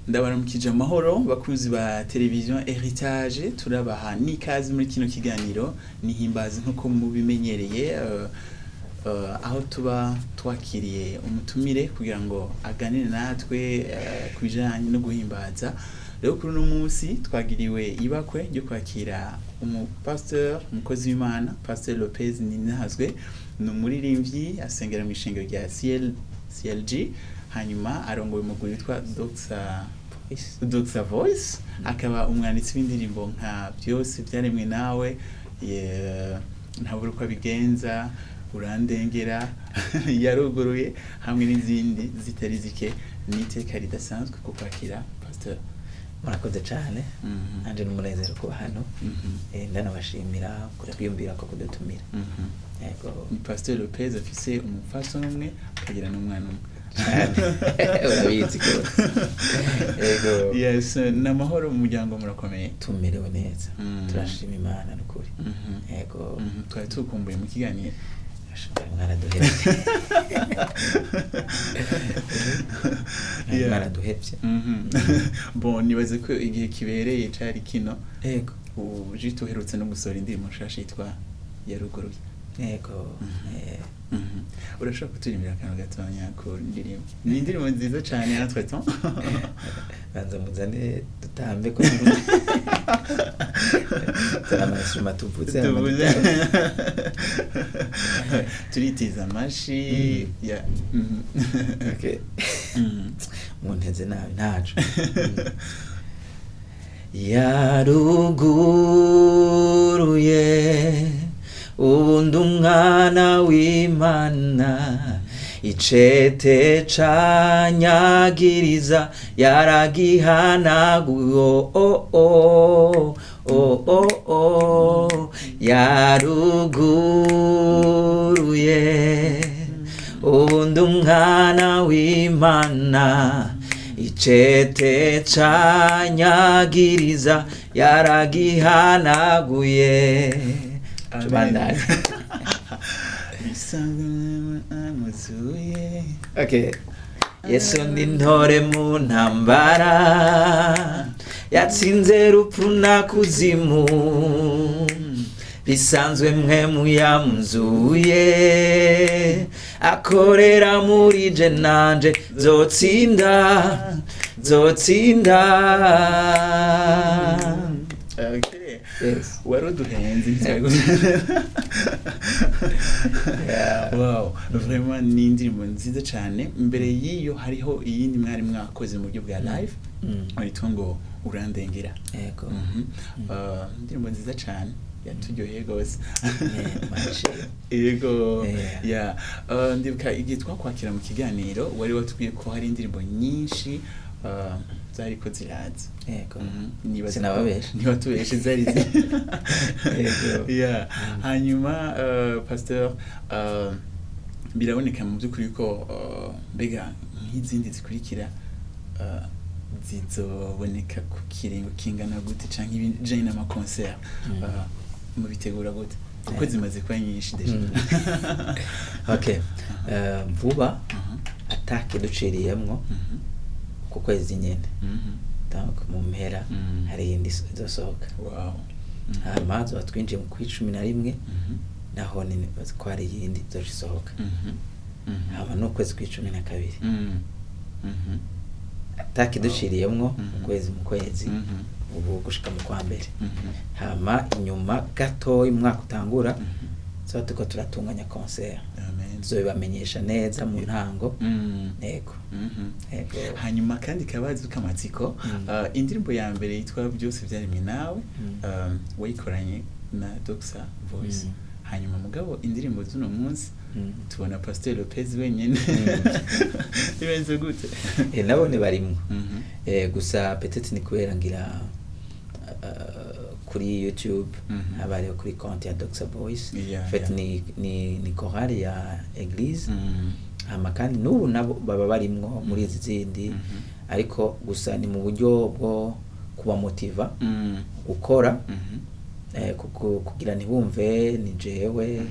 Ndabaramukije amahoro bakunzi ba televiziyo Heritage, turabaha n'ikaze muri kino kiganiro nihimbaza nk'uko mubimenyereye, aho tuba twakiriye umutumire kugira ngo aganire natwe ku bijanye no guhimbaza. Rero kuri uno munsi twagiriwe ibakwe ryo kwakira umupasteur, umukozi w'Imana, Pasteur Lopez Ninahazwe. Ni umuririmbyi, asengera mu ishengero rya CLG, hanyuma arongoye umugwi witwa Dr Dr Voice, akaba umwanditsi w'indirimbo nka "Byose byaremwe nawe", "Ntabura uko abigenza", "Urandengera", "Yaruguruye" hamwe n'izindi zitari zike. N'iteka ridasanzwe ku kwakira, Pasteur. Murakoze cyane. Nanje n'umunezero kuba hano. Ndanabashimira kutwiyumvira ko kudutumira. Yego. Ni Pasteur Lopez afise umupfasoni umwe, akagira n'umwana umwe. Cyane, urabizi rwose. Yego. Yes, ni amahoro mu muryango, murakomeye? Tumerewe neza. Turashima Imana n'ukuri. Yego. Twari tukumbuye mu kiganiro. Mwaraduhevye. Mwaraduhevye. Bon, nibaze ko igihe kibereye cari kino. Yego. Ubu juste uherutse no gusohora indirimbo nshasha yitwa "Yaruguruye". Yego. Urashobora kuturimbira akantu gatonya ku ndirimbo? Ni indirimbo nziza cane natwe ton. Banza muzane dutambe ko zana ama tuvuze. Tuvuze, turitiza amashi ya. Okay. Munteze nabi, ntaco. Yaruguruye, ubundi umwana w'Imana, icete canyagiriza yaragihanaguye. Oh, oh, oh, oh, oh. Yaruguruye, ubundi umwana w'Imana, icete canyagiriza yaragihanaguye. Amen. Tubandanye. Bisanzwe amuzuye. Okay. Yesu ni ntore mu ntambara, yatsinze rupfu na kuzimu. Bisanzwe mwe muyamuzuye, akorera muri je, nanje nzotsinda, nzotsinda. Okay. Yes. Wari uduhenze. Wow, vraiment ni indirimbo nziza cyane. Mbere y'iyo hariho iyindi mwari mwakoze mu buryo bwa live witwa ngo "Urandengera". Yego. Indirimbo nziza cyane, yaturyoheye rwose. Mashimwe. Yego. Yeah. Yeah. Ndibuka igihe twakwakira mu kiganiro, wari watubwiye ko hari indirimbo nyinshi zariko ziraza. Yego. Nibaza ko- Sinababesha. Ntiwatubeshe, zari Yego. Yeah. Hanyuma Pasteur, biraboneka mu by'ukuri ko mbega nk'izindi zikurikira zizoboneka ku kiringo kingana gute, canke ibijanye n'amaconcert mubitegura gute, kuko zimaze kuba nyinshi déjà? Okay. Vuba atakiduciriyemwo, ku kwezi nyene, donc mu mpera, hari iyindi izosohoka. Hama tuba twinjiye mu kwi 11, naho ni ko hari iyindi izoca isohoka. Hama n'ukwezi kw'12, atakiduciriyemwo, mu kwezi, mu kwezi ubu gushika mu kwa mbere. Hama inyuma gatoya umwaka utangura, tuba turiko turatunganya concert. Amen. Tuzobibamenyesha neza mu ntango. Yego. Yego. Hanyuma kandi kabazi k'amatsiko, indirimbo ya mbere yitwa "Byose byaremwe nawe", wayikoranye na Doxa Voice. Hanyuma mugabo indirimbo z'uno munsi tubona Pasteur Lopez wenyene. Bimeze gute? Nabone barimwo. Gusa peut-être ni kubera ngira kuri YouTube haba hariho kuri konti ya Doxa Voice. En fait, ni chorale ya église. Hama kandi n'ubu nabo baba barimwo muri izi zindi, ariko gusa ni mu buryo bwo kubamotiva gukora, kugira ntibumve ni jewe,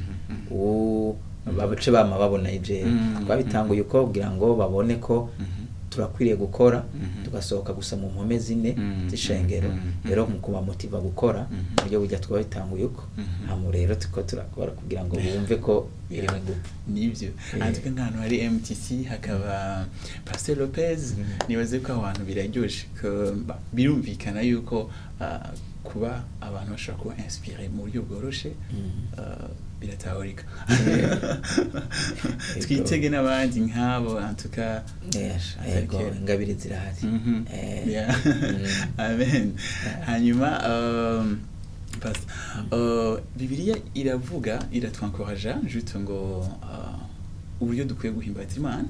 bace bama babona ni jewe. Twabitanguye uko kugira ngo babone ko Turakwiriye gukora, tugasohoka gusa mu mpome zine z'ishengero. Rero mu kubamotiva gukora, buryo bujya twaba bitanguye uko. Hama rero tuko turakora kugira ngo bumve ko birimo gupfa. Nibyo. Antuka nk'ahantu hari MTC hakaba Pasteur Lopez, nibaze ko aho hantu biraryoshe, birumvikana yuko kuba abantu bashobora kuba inspiré mu buryo bworoshe, biratahurika. Twitege n'abandi nk'abo antuka. Yego, ingabire zirahari. Amen. Hanyuma Pastor, Bibiliya iravuga, iratwankoraja juste ngo uburyo dukwiye guhimbaza Imana.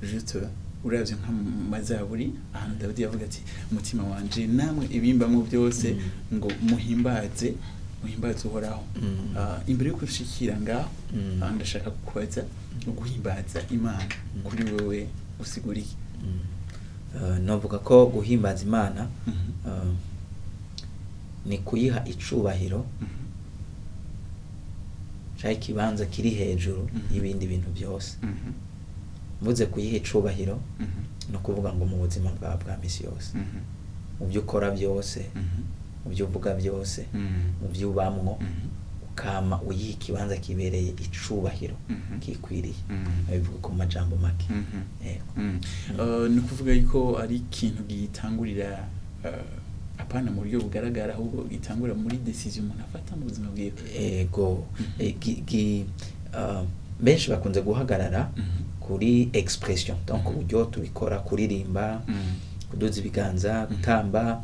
Juste uravye nka mu Mazaburi, ahantu Dawidi yavuga ati: "Umutima wanje namwe ibimbamwo byose, ngo muhimbaze, muhimbaze Uhoraho." Imbere yuko nshikira ngaho, ndashaka kukubaza: guhimbaza Imana kuri wewe usigura iki? Novuga ko guhimbaza Imana ni kuyiha icubahiro canke ikibanza kiri hejuru y'ibindi bintu byose. Mvuze kuyiha icubahiro, no kuvuga ngo mu buzima bwawe bwa misi yose, mu byo ukora byose, mu byo uvuga byose, mu byo ubamwo, ukama uyiha ikibanza kibereye, icubahiro kikwiriye. Abivuga ku majambo make. Yego. Ni ukuvuga yuko ari ikintu gitangurira, apana mu buryo bugaragara, ahubwo gitangurira muri décision umuntu afata mu buzima bwiwe. Ego. Benshi bakunze guhagarara kuri expression, donc uburyo tubikora: kuririmba, kuduza ibiganza, gutamba,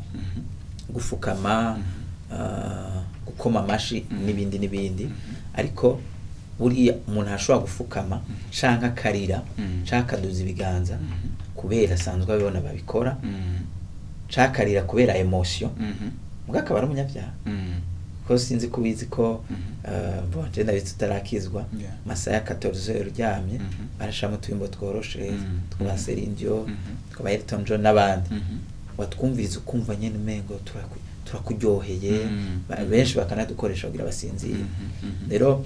gufukama, gukoma amashi n'ibindi n'ibindi. Ariko buriya umuntu ashobora gufukama canke akarira canke akaduza ibiganza kubera asanzwe abibona babikora, canke akarira kubera émotion, muga akaba ari umunyabyaha. Ko sinzi ko ubizi ko bon, je ndabizi tutarakizwa, masaha ya 14 uryamye, barashiramo utuyimbo tworoshe twa Celine Dion, twa Elton John n'abandi, watwumviriza ukumva nyene umengo turakuryoheye. Benshi bakanadukoresha kugira basinzire. Rero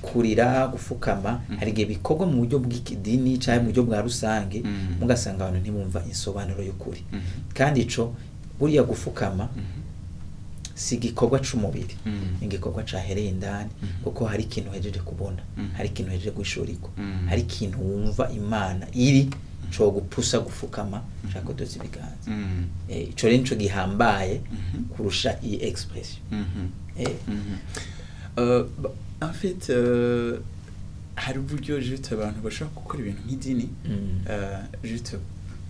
kurira, gufukama, hari igihe bikorwa mu buryo bw'ikidini canke mu buryo bwa rusange, mugasanga abantu ntibumva insobanuro y'ukuri. Kandi ico buriya gufukama si igikorwa c'umubiri, ni igikorwa cahereye indani, kuko hari ikintu uhejeje kubona, hari ikintu uhejeje guhishurirwa, hari ikintu wumva Imana iri co gupusa gufukama canke kuduza ibiganza. Ico rero nico gihambaye kurusha iyi expression. En fait, hari uburyo juste abantu bashobora gukora ibintu nk'idini, juste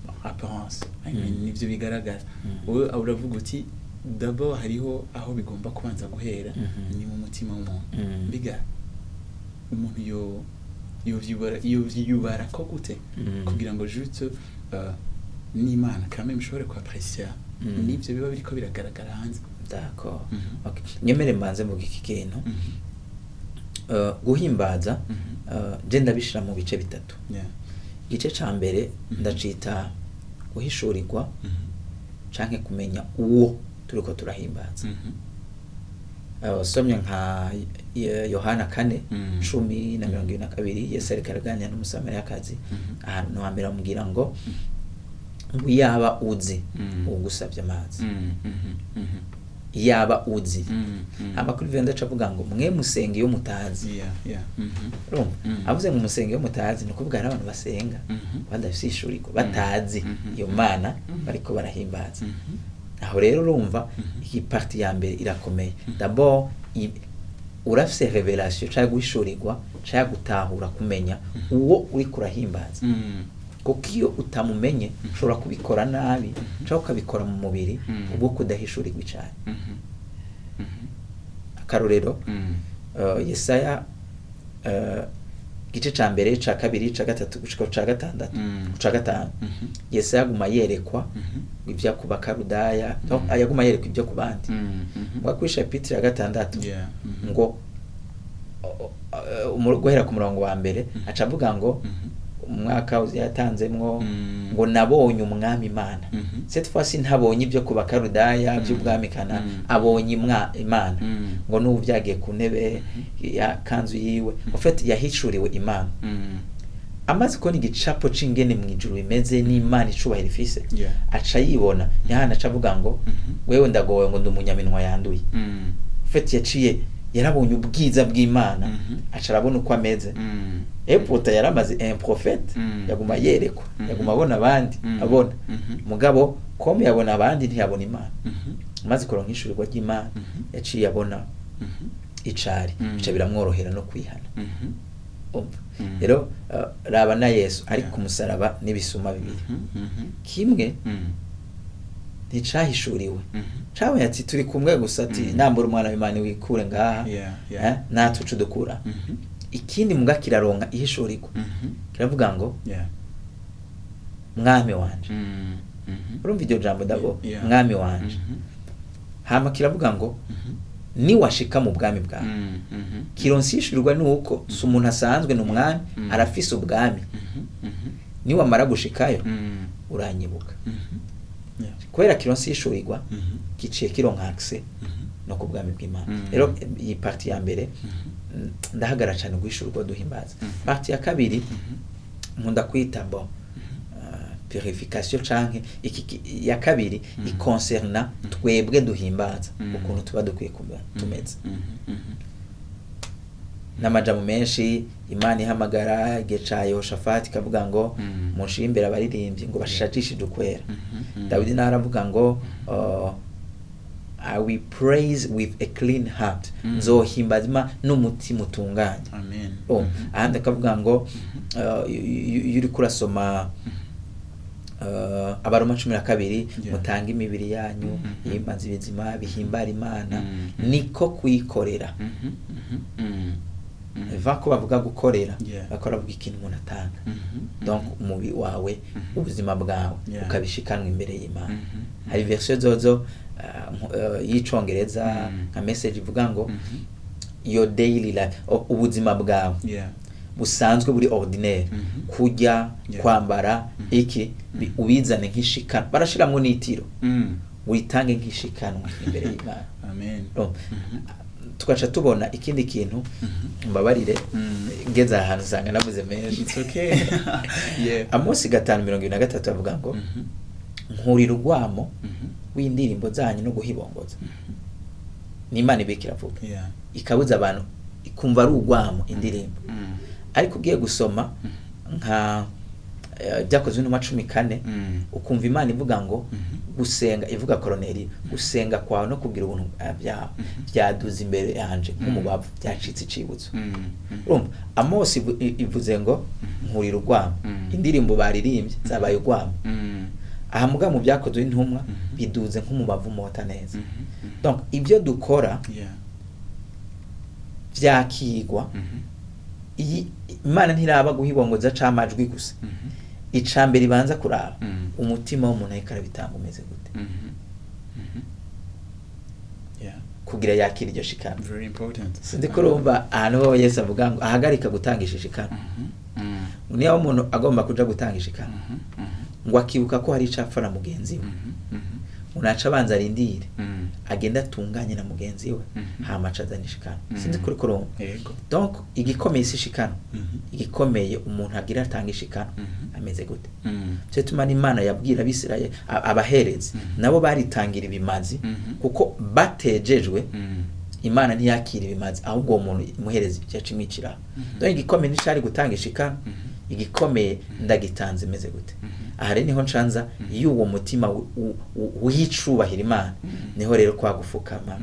bon, apparence. I mean, nivyo bigaragara. Wowe uravuga uti d'abord hariho aho bigomba kubanza guhera, ni mu mutima w'umuntu. Mbega umuntu yo yovyiyubara ko gute kugira ngo juste n'Imana quand même ishobore kuapprécier n'ivyo biba biriko biragaragara hanze? D'accord. Okay. Nyemere mbanze mvuga iki kintu. Guhimbaza, je ndabishira mu bice bitatu. Igice ca mbere ndacita guhishurirwa canke kumenya uwo turiko turahimbaza. Usomye nka Yohana 4 10:22, Yesu ariko araganira n'Umusamariyakazi. Ahantu hambere amubwira ngo iyaba uzi uwugusavye amazi, iyaba uzi. Hama kuri venda aca avuga ngo mwe musenga iyo mutazi. Urumva, avuze ngo musenga iyo mutazi, ni ukuvuga hari abantu basenga badafise ishurirwa, batazi iyo Mana bariko barahimbaza. Aho rero urumva iyi partie ya mbere irakomeye. D'abord urafise révélation canke guhishurirwa canke gutahura, kumenya uwo uriko urahimbaza, kuko iyo utamumenye ushobora kubikora nabi canke ukabikora mu mubiri ubwo kudahishurirwa icane. Akarorero, Yesaya, igice ca mbere, ca kabiri, ca gatatu gushika ca gatandatu, ca gatanu, Yesaya aguma yerekwa ibyo ku Bakarudaya. Donc yaguma yerekwa ibyo ku bandi. Ngo kuri chapitre ya gatandatu, ngo guhera ku murongo wa mbere, aca avuga ngo umwaka yatanzemwo, ngo nabonye Umwami Imana. Cette fois ntabonye ibyo ku Bakarudaya by'ubwami kana, abonye Imana, ngo n'ubu byagiye ku ntebe ya kanzu yiwe. En fait yahishuriwe Imana. Amaze kubona igicapo c'ingene mu ijuru bimeze n'Imana icubahiro ifise, aca yibona nihana, aca avuga ngo wewe ndagowe, ngo ndi umunyaminwa yanduye. Fait yaciye yarabonye ubwiza bw'Imana, aca arabona uko ameze. Epota yaramaze un prophète, yaguma yerekwa, yaguma abona abandi, abona. Mugabo comme yabona abandi ntiyabona Imana. Maze kuronka ishurirwa ry'Imana, yaciye abona icari, bica biramworohera no kwihana. Umva rero, raba na Yesu ari ku musaraba n'ibisuma bibiri. Kimwe nticahishuriwe, cabonye ati turi kumwe gusa, ati nambura umwana w'Imana wikure ngaha, natwe uce udukura. Ikindi muga kiraronka ihishurirwa, kiravuga ngo mwami wanje. Urumva iryo jambo ndabo? Mwami wanje. Hama kiravuga ngo niwashika mu bwami bwawe. Kironsi ishurirwa nuko si umuntu asanzwe, ni umwami, arafise ubwami. Niwamara gushikayo, uranyibuka. Kubera kironsi ishurirwa, giciye kironka accès no ku bwami bw'Imana. Rero iyi partie ya mbere, ndahagarara cyane guhishurwa duhimbaza. Partie ya kabiri nkunda kwita bon purification, canke iki ya kabiri iconcerna twebwe duhimbaza, ukuntu tuba dukwiye kuba tumeze. N'amajambo menshi Imana ihamagara igihe ca Yehoshafati ikavuga ngo munshire imbere abaririmbyi ngo bashajishije ukwera. Dawidi nawe aravuga ngo I will praise with a clean heart, nzohimbaza Imana n'umutima utunganye. Amen. Oh, ahandi akavuga ngo iyo uriko urasoma Abaroma 12, mutange imibiri yanyu ihimbaza ibizima bihimbara Imana, niko kuyikorera. Va ko bavuga gukorera, bakora bavuga ikintu umuntu atanga. Donc umubiri wawe, ubuzima bwawe, ukabishikanwa imbere y'Imana. Hari version zozo y'icongereza, nka Message ivuga ngo your daily life, ubuzima bwawe busanzwe buri ordinaire, kurya, kwambara, iki, ubizane nk'ishikanwa, barashiramwo n'itiro, witange nk'ishikanwa imbere y'Imana. Amen. Oh, tugaca tubona ikindi kintu, mbabarire, ngeze ahantu usanga navuze menshi. It's okay. Amosi 5:23 avuga ngo nkurira urwamo w'indirimbo zanyu no guhibongoza. N'Imana ibika iravuga, ikabuza abantu, ikumva ari urwamo indirimbo. Ariko ugiye gusoma nka Byakozwe n'Intumwa 14, ukumva Imana ivuga ngo gusenga, ivuga Koroneli, gusenga kwawe no kugira ubuntu byawe byaduze imbere yanje nk'umubavu, byacitse icibutso. Urumva Amosi ivuze ngo nkurira urwamo, indirimbo baririmbye zabaye urwamo. Aha muga mu Byakozwe n'Intumwa biduze nk'umubavu umota neza. Donc ibyo dukora vyakigwa. Iyi Imana ntiraba guhibongoza c'amajwi gusa. Icambere ibanza kuraba, umutima w'umuntu ariko arabitanga umeze gute, kugira yakira iryo shikano. Very important. Sinzi ko urumva ahantu ho Yesu avuga ngo ahagarika gutangisha ishikano. Niba umuntu agomba kuja gutanga ishikano, ngo akibuka ko hari icapfa na mugenzi we, unaca abanza arindire, agenda atunganye na mugenzi we, hama aca azana ishikano. Sinzi kuri kurumva. Yego. Donc igikomeye si ishikano, igikomeye umuntu agira atanga ishikano ameze gute. Cyo tuma n'Imana yabwira Abisirayeli, abaherezi nabo baritangira ibimazi, kuko batejejwe, Imana ntiyakira ibimazi, ahubwo uwo muntu imuhereza yaca imwiciraho. Donc igikomeye nticari gutanga ishikano, igikomeye ndagitanze meze gute. Aha rero niho ncanza iyo uwo mutima wicubahira Imana, niho rero kwa gufukama,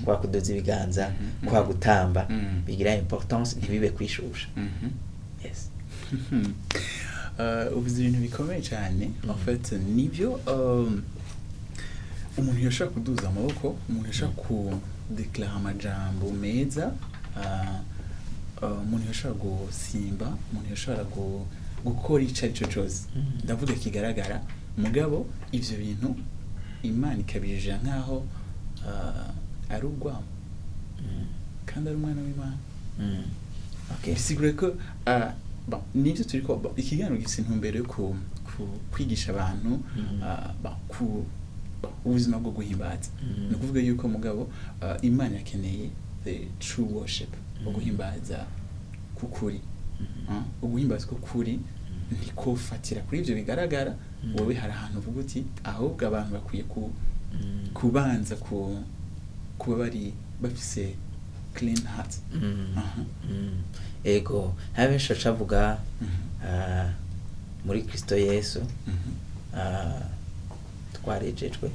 kwa kudoza ibiganza, kwa gutamba bigira importance, ntibibe kwishusha. Yes. Uvuze ibintu bikomeye cyane. En fait nibyo, umuntu yashobora kuduza amaboko, umuntu yashobora kudeklara amajambo meza, umuntu yashobora gusimba, umuntu yashobora gukora icyo ari cyo cyose, ndavuga kigaragara, mugabo ivyo bintu Imana ikabijira nkaho ari urwamo, kandi ari umwana w'Imana. Bisigura ko bon, nibyo turiko, bon, ikiganiro gifise intumbero yo kwigisha abantu bon, bon, ubuzima bwo guhimbaza. Ni ukuvuga yuko mugabo Imana yakeneye the true worship, bwo guhimbaza kukuri. Uguhimbaza kuri ntikofatira kuri ibyo bigaragara. Wowe hari ahantu uvuga uti ahubwo abantu bakwiye kubanza kuba bari bafise clean heart. Ego, hari benshi bacavuga muri Kristo Yesu twarejejwe,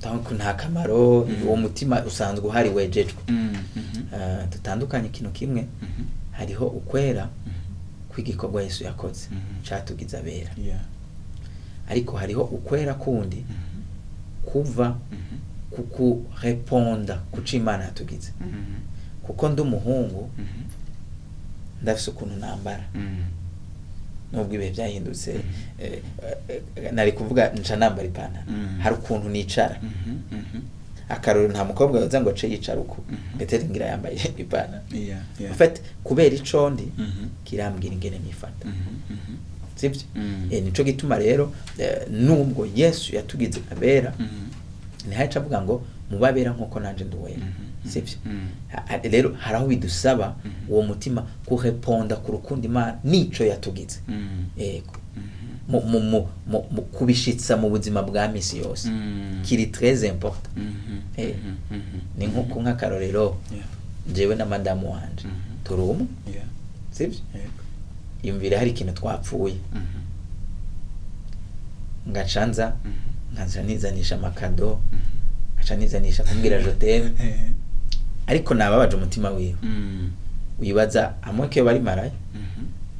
donc nta kamaro, uwo mutima usanzwe uhari wejejwe. Dutandukanye ikintu kimwe. Hariho ukwera kw'igikorwa Yesu yakoze catugize abera, ariko hariho ukwera kundi kuva kukureponda kuco Imana yatugize. Kuko ndi umuhungu, ndafise ukuntu nambara, nubwo ibihe byahindutse. Nari kuvuga nca nambara ipantaro. Hari ukuntu nicara. Akarorero, nta mukobwa yoza ngo ace yicara uku, peteri ngira yambaye ipantaro. En fait, kubera ico ndi kirambwira ingene nifata, sibyo? Nico gituma rero nubwo Yesu yatugize abera, ntihaca avuga ngo mubabera nkuko nanje ndi uwera, sibyo? Rero hari aho bidusaba uwo mutima kureponda ku rukundo Imana nico yatugize. Yego. Mu kubishitsa mu buzima bwa misi yose kiri très important. Ni nko nk'akarorero, jewe na madamu wanje turi umwe, sibyo? Yego. Yumvira hari ikintu twapfuye, ngaca nza nkaca nizanisha ama cadeaux, nkaca nizanisha kumbwira je t'aime, ariko nababaje umutima wiwe. Wibaza amwe ko bari maraya,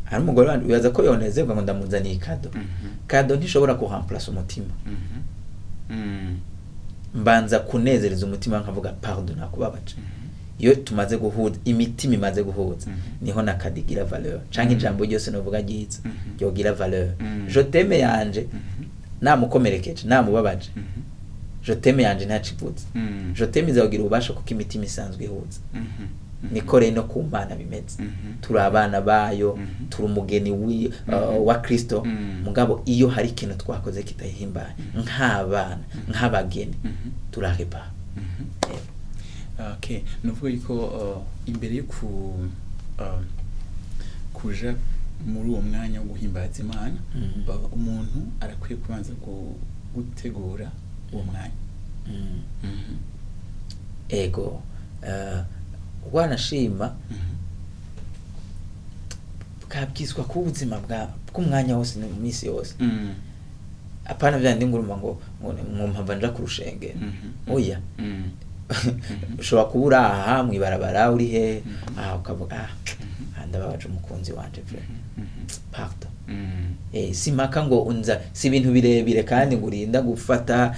hari umugore wanje, wibaza ko yonezerwa ngo ndamuzaniye i cadeau? Cadeau ntishobora kuremplace umutima. Mbanza kunezereza umutima, nkavuga pardon, nakubabaje. Iyo tumaze guhuza, imitima imaze guhuza, niho na cadeau igira valeur, canke ijambo ryose novuga ryiza ryogira valeur. Je t'aime yanje, namukomerekeje, namubabaje, je t'aime yanje ntacivuze. Je t'aime izagira ububasha kuko imitima isanzwe ihuza. Niko rero no ku Mana bimeze. Turi abana bayo, turi umugeni wa Kristo. Mugabo iyo hari ikintu twakoze kitayihimbaye, nk'abana, nk'abageni, turarepa. Okay, nuvuga yuko imbere yo kuja muri uwo mwanya wo guhimbaza Imana, umuntu arakwiye kubanza gutegura uwo mwanya. Ego, wanashima bwabwizwa kuba ubuzima bw'umwanya wose, mu minsi yose. Apana vya ndi nguruma ngo mpava nja ku rushengero. Oya. Ushobora kuba uri aha mw'ibarabara, uri he, aha ukavuga: ah, ndababaje umukunzi wanje vraiment, pardon." Si mpaka ngo unza, si ibintu birebire kandi ngo urinda gufata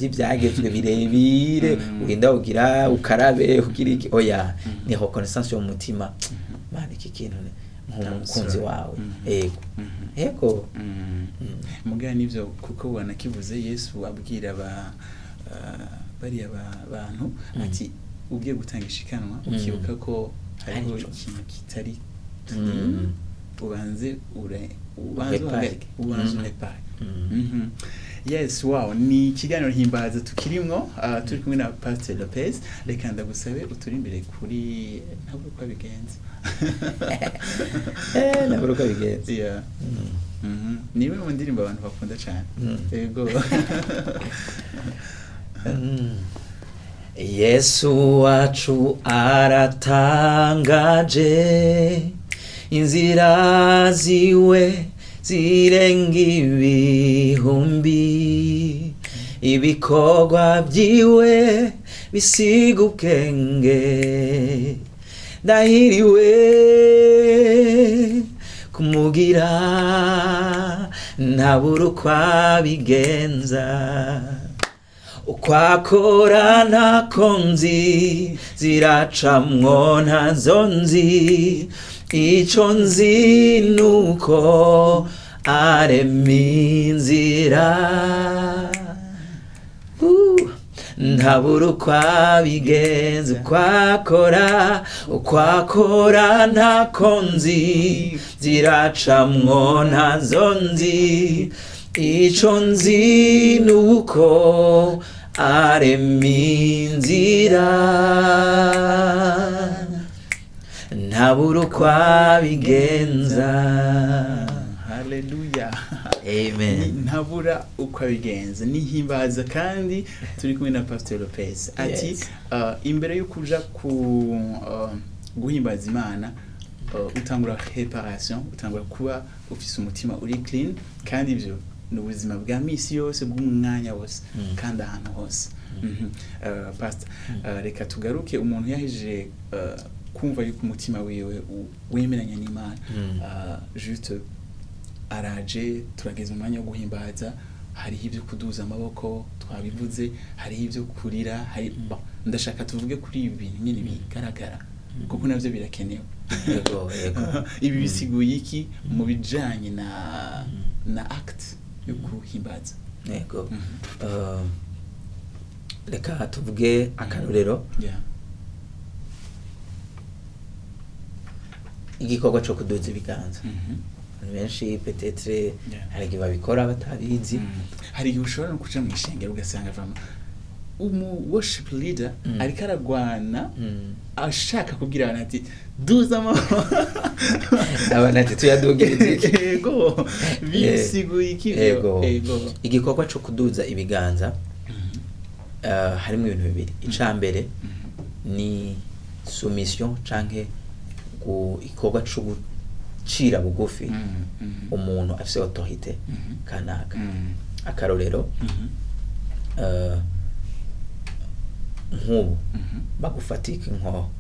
ibyagezwe birebire, urinda ugira ukarabe, ugira iki. Oya, ni reconnaissance yo mu mutima: Mana, iki kintu nk'umukunzi sorry. wawe. Yego. Yego. Mugabo nivyo, kuko wanakivuze, Yesu abwira ba bariya bantu ati ugiye gutanga ishikanwa, ukibuka ko hariho Hari ico. ikintu kitari ubanze ubanze Urepare. uhagarike, ubanze urepare. Yes, wow, ni ikiganiro Himbaza tukirimwo, turi kumwe na Pastor Lopez. Reka ndagusabe uturi imbere kuri ntabwo uko bigenza. Ntabwo uko bigenza. Yeah. Ni imwe mu ndirimbo abantu bakunda cyane. Yego. Yesu wacu aratangaje, inzira ziwe zirenga ibihumbi, ibikorwa byiwe bisiga ubwenge. Ndahiriwe kumugira, ntabura uko abigenza, ukwakora ntako nzi, ziracamwo ntazo nzi. Ico nzi nuko arema inzira. Ntabura uko abigenza, ukwakora, ukwakora ntako nzi, ziracamwo ntazo nzi. Ico nzi nuko arema inzira. Ntabura uko abigenza. Haleluya. Amen. Ntabura uko abigenza. Nihimbaza kandi turi kumwe na Pastor Lopez ati Yes. imbere yo kuja ku guhimbaza Imana, utangura préparation, utangura kuba ufise umutima uri clean, kandi ivyo ni ubuzima bwa misi yose, bw'umwanya wose, kandi ahantu hose. Pastor, reka tugaruke. Umuntu yahejeje kumva yuko umutima wiwe wemeranya n'Imana, juste araje, turageze mu mwanya wo guhimbaza, hariho ibyo kuduza amaboko twabivuze, hariho ibyo kurira, hari, bon, ndashaka tuvuge kuri ibi bintu nyine bigaragara, kuko navyo birakenewe. Yego. Ibi bisiguye iki mu bijanye na acte yo guhimbaza? Yego. Reka tuvuge akarorero, igikorwa cyo kuduza ibiganza. Abantu benshi peut-être hari igihe babikora batabizi. Hari igihe ushobora no kuja mu ishengero ugasanga vraiment umu worship leader ariko aragwana, ashaka kubwira abantu ati: "Duza amaboko." Abantu ati: "Tuyadugiriza iki?" Ego, bisiguye iki ivyo? Ego. Ego. Igikorwa cyo kuduza ibiganza, harimo ibintu bibiri. Ica mbere ni soumission canke igikorwa co gucira bugufi umuntu afise autorité kanaka. Akarorero, nk'ubu bagufatika inkoho,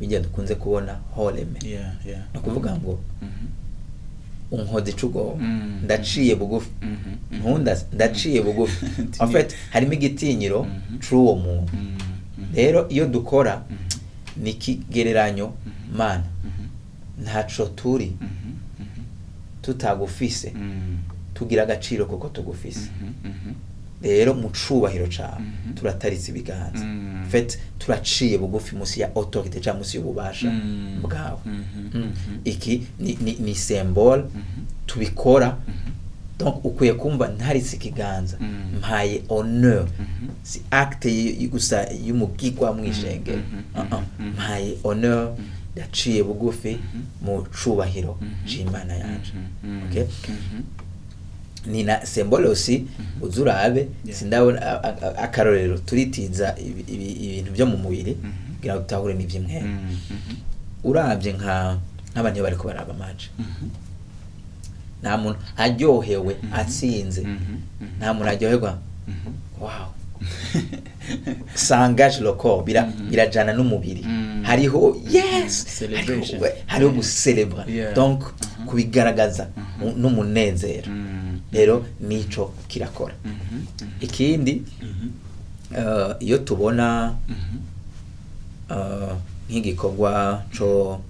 bijya dukunze kubona horeme, ni ukuvuga ngo unkoze ico ugomba, ndaciye bugufi, ntunda, ndaciye bugufi. En fait, harimo igitinyiro c'uwo muntu. Rero iyo dukora ni ikigereranyo: Mana, ntaco turi tutagufise, tugira agaciro kuko tugufise. Rero mu cubahiro cawe turataritse ibiganza. En fait, turaciye bugufi musi ya autorité cyangwa musi y'ububasha bwawe. Iki ni symbole tubikora. Donc ukwiye kumva ntaritse ikiganza, mpaye honneur, si acte gusa y'umugigwa mw'ishengero. Uh-uh. Mpaye honneur, ndaciye bugufi mu cubahiro c'Imana yanje. Okay? Ni na symbole aussi uzurabe. Sindabona akarorero, turitiza ibintu byo mu mubiri kugira ngo dutahure n'ivy'imwene. Uravye nk'abantu iyo bariko baraba match, nta muntu aryohewe atsinze, nta muntu aryoherwa, wow, ça engage le corps, birajana n'umubiri. Hariho yes, Celebration. hariho gucelebra, donc kubigaragaza n'umunezero. Rero nico kirakora. Ikindi, iyo tubona nk'igikorwa co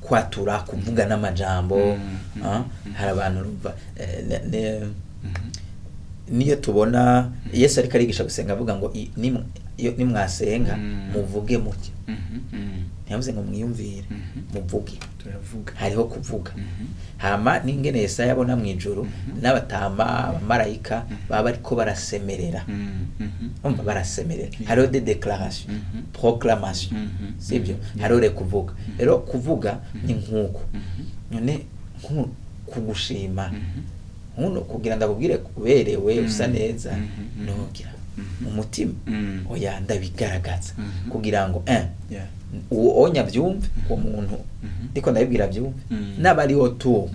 kwatura, kuvuga n'amajambo, hari abantu urumva, niyo tubona Yesu ariko arigisha gusenga, avuga ngo iyo nimwasenga muvuge mutya. Ntiyavuze ngo mwiyumvire, muvuge. Turavuga. Hariho kuvuga. Hama n'ingene Yesaya abona mu ijuru n'abatama, abamarayika baba bariko barasemerera. Umva, barasemerera. Hariho des déclarations, proclamation, sibyo? Hariho rero kuvuga. Rero kuvuga ni nk'uko none kugushima, nkuno kugira ndakubwire uberewe, usa neza, nogira mu mutima, oya, ndabigaragaza kugira ngo uwo onya byumve, uwo muntu ndiko ndabibwira byumve, n'abariho tu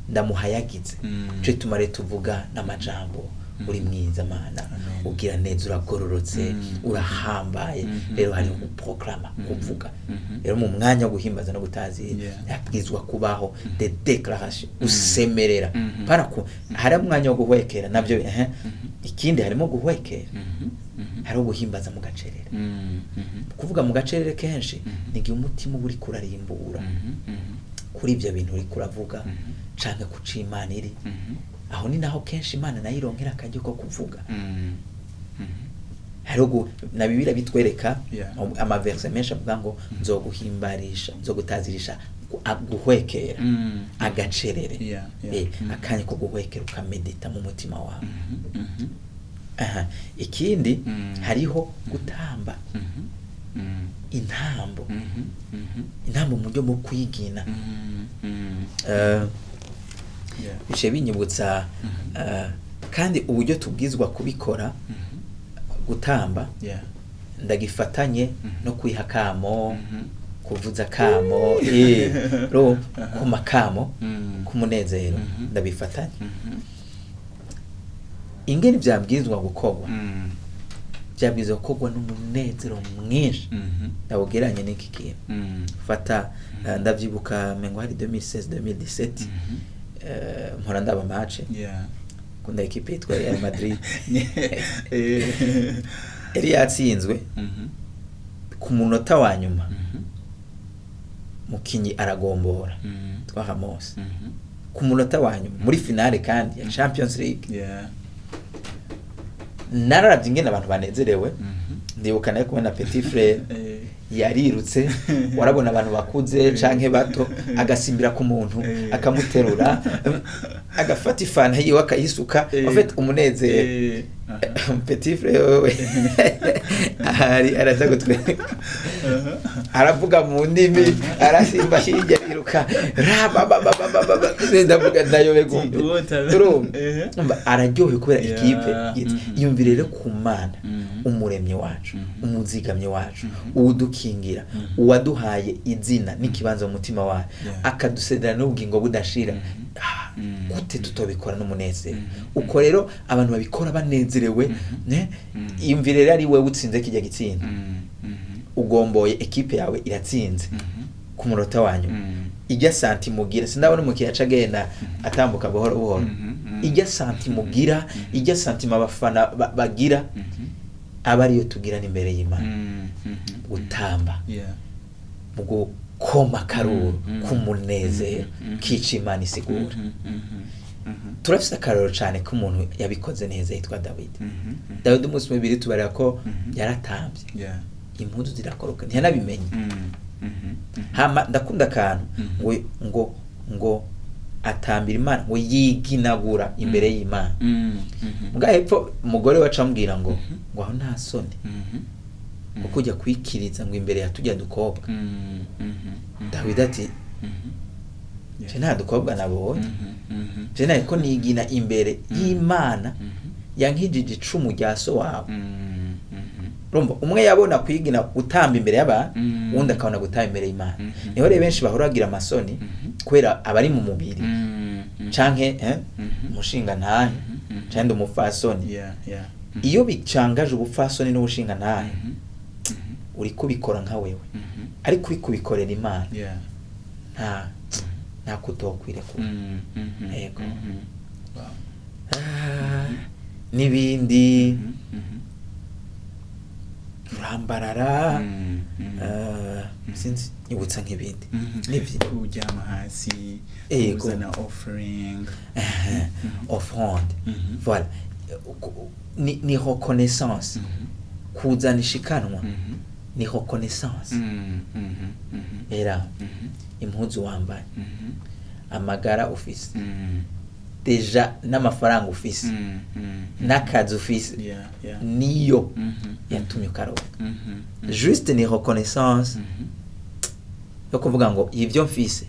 ndamuhayagize. Ico gituma rero tuvuga n'amajambo: uri mwiza Mana, Amen. ugira neza, uragororotse, urahambaye. Rero hariho guproklama, kuvuga. Rero mu mwanya wo guhimbaza no gutazira habwirizwa kubaho des déclarations, gusemerera. Para ku hari umwanya wo guhwekera navyo, ikindi harimo guhwekera, hariho guhimbaza mu gacerere. Kuvuga mu gacerere kenshi ni igihe umutima uba uriko urarimbura kuri ibyo bintu uriko uravuga canke kuca Imana iri aho. Ni naho kenshi Imana nayo ironkera akaryo ko kuvuga. Hariho na Bibiliya bitwereka, amaverse menshi avuga ngo nzoguhimbarisha, nzogutazirisha guhwekera, agacerere. Akanya ko guhwekera, ukamedita mu mutima wawe. Aha. Ikindi, hariho gutamba. Intambo, intambo mu buryo bwo kwigina. Bice binyibutsa, kandi uburyo tubwizwa kubikora, gutamba, ndagifatanye no kwiha kamo, kuvuza kamo, ro kuma kamo k'umunezero, ndabifatanye. Ingene vyabwirizwa gukorwa, vyabwirizwa gukorwa n'umunezero mwinshi. Ndawugereranye n'iki kintu. Fata, ndavyibuka mengo hari 2016, 2017, mpora ndaba match, kunda ekipe yitwa Real Madrid. Yari yatsinzwe ku munota wa nyuma, mukinyi aragombora, twa Ramos, ku munota wa nyuma muri finale kandi ya Champions League. Nararavye ingene abantu banezerewe. Ndibuka nayo kumwe na petit frère, yarirutse, warabona abantu bakuze canke bato, agasimbira ku muntu, akamuterura, agafata ifanta yiwe akayisuka. En fait, umunezero. Petit frère wewe ahari araza gutwereka, aravuga mu ndimi, arasimba hirya, ariruka, rabababababa, ndavuga ndayoberwa. Urumva? Umva, araryohewe kubera ikipe. Yumvire rero ku Mana, umuremyi wacu, umuzigamyi wacu, uwudukingira, uwaduhaye izina n'ikibanza mu mutima wacu, akadusezerana n'ubugingo budashira. Ah, gute tutobikora n'umunezero? Uko rero abantu babikora banezerewe, ne? Yumvire rero ari wewe utsinze kijya gitsinda, ugomboye, ekipe yawe iratsinze ku munota wa nyuma, ijya santi mugira, sindabona umukiriya aca agenda atambuka buhoro buhoro. Ijya santi mugira, ijya santima abafana bagira, aba ariyo tugira n'imbere y'Imana, gutamba mu gukoma akaruru k'umunezero, kica Imana isigura. Turafise akarorero cane k'umuntu yabikoze neza yitwa Dawidi. Dawidi, umunsi mubiri tubarira ko yaratambye, impuzu zirakoroka, ntiyanabimenye. Hama ndakunda akantu, ngo atambira Imana, ngo yiginagura imbere y'Imana. Mbwa hepfo umugore we acamubwira ngo ngo aho nta soni, ngo kujya kwikiriza ngo imbere ya tujya dukobwa. Dawidi ati: "Je nta dukobwa nabonye, je nariko nigina imbere y'Imana yankijije icumu rya so wawe." Urumva, umwe yabona kwigina, gutamba imbere y'abantu, uwundi akabona gutamba imbere y'Imana. Niho rero benshi bahora bagira amasoni, kubera abari mu mubiri, canke umushinga ntahe, canke ndi umupfasoni. Iyo bicangaje ubupfasoni n'ubushinga ntahe, uri kubikora nka wewe, ariko uri kubikorera Imana, nta kutokwirekura. Yego. Ah, n'ibindi, urambarara, sinzi, nyibutsa nk'ibindi n'ibyo. Kuryama hasi, kuzana offering. Offrande, voilà, ni reconnaissance. Kuzana ishikanwa ni reconnaissance. Era impuzu wambaye, amagara ufise, déjà n'amafaranga ufise, n'akazi ufise, niyo yatumye ukaronka. Juste ni reconnaissance yo kuvuga ngo ibyo mfise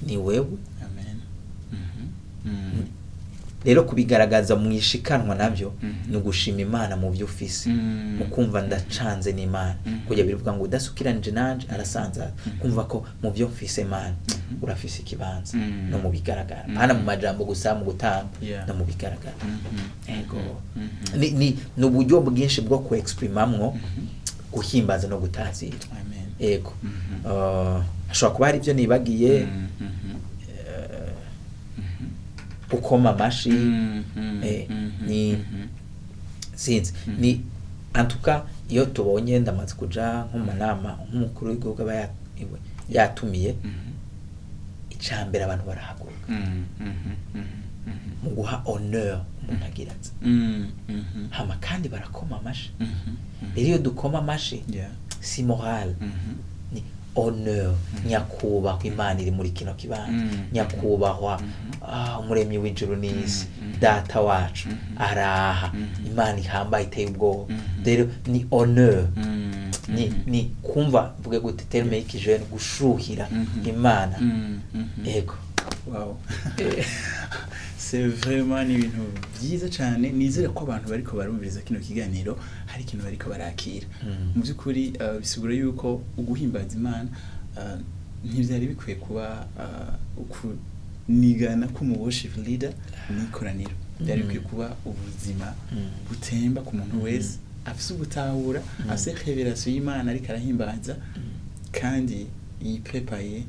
ni wewe. Amen. Rero kubigaragaza mu ishikanwa nabyo ni ugushima Imana mu byo ufise, mu kumva ndacanze n'Imana. Kujya bivuga ngo udasukiranije nanje arasanzaza, kumva ko mu byo mfise, Imana, urafise ikibanza, no mu bigaragara, pana mu majambo gusa, mu gutamba, no mu bigaragara. Ego. Ni uburyo bwinshi bwo ku exprimamwo guhimbaza no gutazira. Amen. Ego. Hashobora kuba hari ibyo nibagiye, gukoma amashi, ni sinzi, ni antuka iyo tubonye, ndamaze kuja nko mu manama nk'umukuru w'igihugu aba iwe yatumiye, icambere abantu barahaguruka mu guha honneur umuntu agira ati, hama kandi barakoma amashi. Rero iyo dukoma amashi, si moral, ni honneur. Nyakubahwa, Imana iri muri kino kibanza, nyakubahwa, umuremyi w'ijuru n'isi, data wacu araha, Imana ihambaye iteye ubwoba. Rero ni honneur. Ni ni kumva, mvuge gute, terme y'ikijene, gushuhira Imana. Ego. Wow. C'est vraiment ni ibintu byiza cyane. Nizere ko abantu bariko barumviriza kino kiganiro hari ikintu bariko barakira. Mu by'ukuri bisigura yuko uguhimbaza Imana ntibyari bikwiye kuba ukunigana k'umu worship leader n'ikoraniro, byari bikwiye kuba ubuzima butemba ku muntu wese afise ugutahura, afise révélation y'Imana, ariko arahimbaza kandi yiprepaye.